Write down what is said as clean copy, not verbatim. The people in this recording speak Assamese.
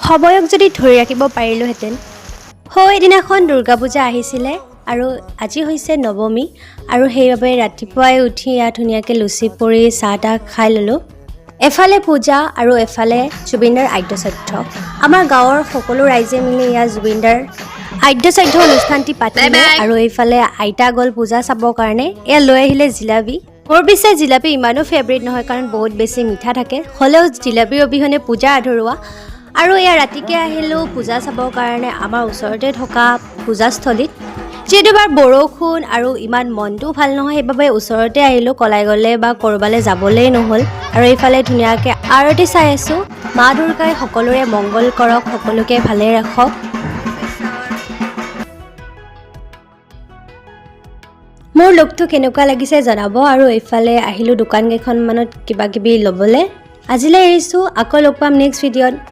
সময়ক যদি ধৰি ৰাখিব পাৰিলোহেঁতেন। সেইদিনাখন দুৰ্গা পূজা আহিছিলে আৰু আজি হৈছে নৱমী আৰু সেইবাবে ৰাতিপুৱাই উঠি ইয়াত ধুনীয়াকৈ লুচি পুৰি চাহ তাহ খাই ল'লোঁ। এফালে পূজা আৰু এফালে জুবিনদাৰ আদ্যশ্ৰাদ্ধ। আমাৰ গাঁৱৰ সকলো ৰাইজে মিলি ইয়াত জুবিনদাৰ আদ্যশ্ৰাদ্ধ অনুষ্ঠানটি পাতিলে আৰু এইফালে আইতা গ'ল পূজা চাবৰ কাৰণে। এয়া লৈ আহিলে জিলাপি। মোৰ পিছে জিলাপি ইমানো ফেভৰেট নহয়, কাৰণ বহুত বেছি মিঠা থাকে। হ'লেও জিলাপিৰ অবিহনে পূজা আধৰুৱা। আৰু এয়া ৰাতিকে আহিলোঁ পূজা চাবৰ কাৰণে আমাৰ ওচৰতে থকা পূজাস্থলীত। যিহেতু এবাৰ বৰষুণ আৰু ইমান মনটোও ভাল নহয়, সেইবাবে ওচৰতে আহিলোঁ। কলাই গ'লে বা ক'ৰবালৈ যাবলৈই নহ'ল। আৰু এইফালে ধুনীয়াকৈ আৰতি চাই আছোঁ। মা দুৰ্গাই সকলোৰে মংগল কৰক, সকলোকে ভালে ৰাখক। মোৰ লুকটো কেনেকুৱা লাগিছে জনাব। আৰু এইফালে আহিলোঁ দোকান কেইখনমানত কিবা কিবি ল'বলৈ। আজিলৈ এৰিছোঁ, আকৌ লগ পাম নেক্সট ভিডিঅ'ত।